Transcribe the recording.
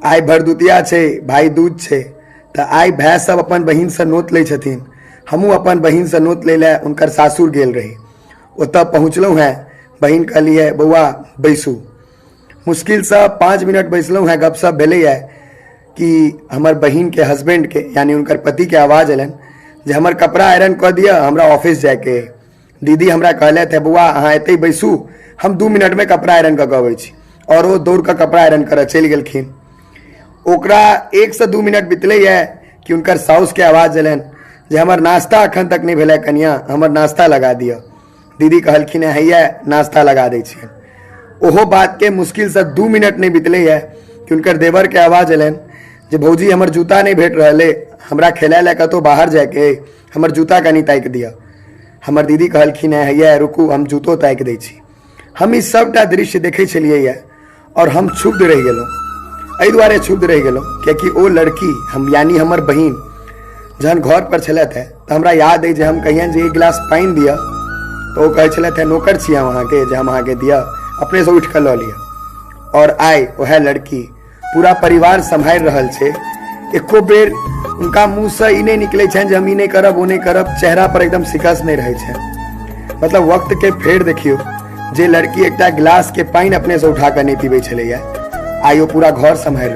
आइ भरदुतिया छै, भाइ दूज छै, तऽ आइ भाय सब अपन बहिनसँ नोत लै छथिन। हमहूँ अपन बहिनसँ नोत लै लए हुनकर सासुर गेल रही। ओतऽ पहुँचलहुँ हेँ, बहिन कहली है, बौआ बैसू। मुश्किलसँ 5 मिनट बैसलहुँ हेँ, गपशप भेलैए कि हमर बहिनके हस्बैंडके यानी हुनकर पतिके आवाज अयलनि जे हमर कपड़ा आयरन कऽ दिअ, हमरा ऑफिस जायके अइ। दीदी हमरा कहलथि है, बौआ अहाँ एतहि बैसू, हम 2 मिनटमे कपड़ा आयरन कऽ कऽ अबै छी। आओर ओ दौड़ कऽ कपड़ा आयरन करऽ चलि गेलखिन। ओकरा 1 से 2 मिनट बितलैए कि हुनकर साउसके आवाज अयलनि जे हमर नाश्ता अखन तक नहि भेलै कनिया, हमर नाश्ता लगा दिअ। दीदी कहलखिन है, हैया नाश्ता लगा दै छियनि। ओहो बातके मुश्किलसँ 2 मिनट नहि बितलैए कि हुनकर देवरके आवाज अयलनि जे भौजी हमर जूता नहि भेट रहल अइ, हमरा खेलाय लए कतहु बाहर जायके अइ, हमर जूता कनि ताकि दिअ। हमर दीदी कहलखिन है, हैया रुकू, हम जूतो ताकि दै छी। हम ई सबटा दृश्य देखै छलियै और हम क्षुब्ध रहि गेलहुँ। एहि दुआरे क्षुब्ध रहि गेलहुँ कियाकि ओ लड़की हम यानी हमर बहिन जहन घर पर छलथि है तऽ हमरा याद अइ जे हम कहियनि जे 1 गिलास पानि दिअ, तऽ ओ कहै छलथि है, नौकर छी हम अहाँके जे हम अहाँके दिअ, अपनेसँ उठि कऽ लऽ लिअ। और आइ वएह लड़की पूरा परिवार सम्हारि रहल छै। एको बेर हुनका मुँहसँ ई नहि निकलै छनि जे हम ई नहि करब, ओ नहि करब। चेहरा पर एकदम शिकस्त नहि रहै छनि। मतलब वक्त के फेर देखियौ, जे लड़की एकटा गिलास के पानि अपने से उठा कऽ नहि पीबै छलैया, आइ ओ पूरा घर सम्हारि रहल।